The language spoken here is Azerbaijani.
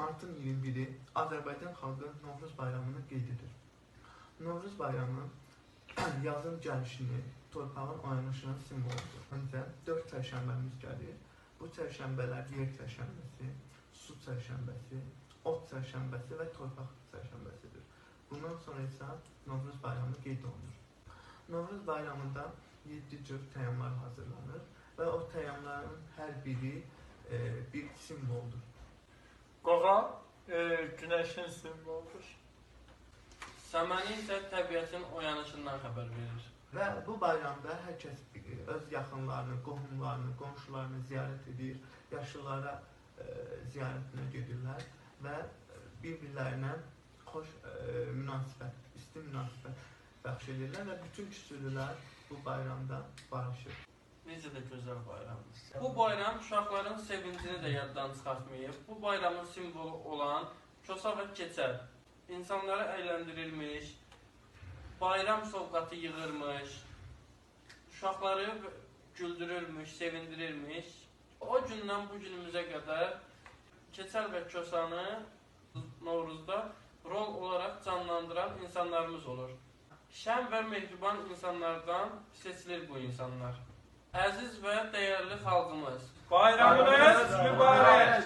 Martın 21-i Azərbaycan xalqı Novruz bayramını qeyd edir. Novruz bayramı yazın gəlişini, torpağın oyanışının simvoludur. Öncə 4 çərşənbəmiz gəlir. Bu çərşənbələr yer çərşənbəsi, su çərşənbəsi, ot çərşənbəsi və torpaq çərşənbəsidir. Bundan sonra isə Novruz bayramı qeyd olunur. Novruz bayramında 7 cür təamlar hazırlanır və o təamların hər biri bir simvoldur. Qoğa günəşin simvoludur. Səməni isə təbiətin oyanışından xəbər verir. Və bu bayramda hər kəs öz yaxınlarını, qohumlarını, qonşularını ziyarət edir, yaşlılara ziyarətinə gedirlər və bir-birlərinə xoş münasibət, isti münasibət bəxş edirlər və bütün küsülülər bu bayramda barışır. Necə də gözəl bayramdır. Bu bayram uşaqların sevincini də yaddan çıxartmayıb. Bu bayramın simvolu olan kosa və keçəl insanları əyləndirirmiş, bayram sovqatı yığırmış, uşaqları güldürürmüş, sevindirirmiş. O gündən bu günümüzə qədər keçəl və kosanı Novruzda rol olaraq canlandıran insanlarımız olur. Şən və mehriban insanlardan seçilir bu insanlar. Əziz və dəyərli xalqımız, Bayramınız mübarək!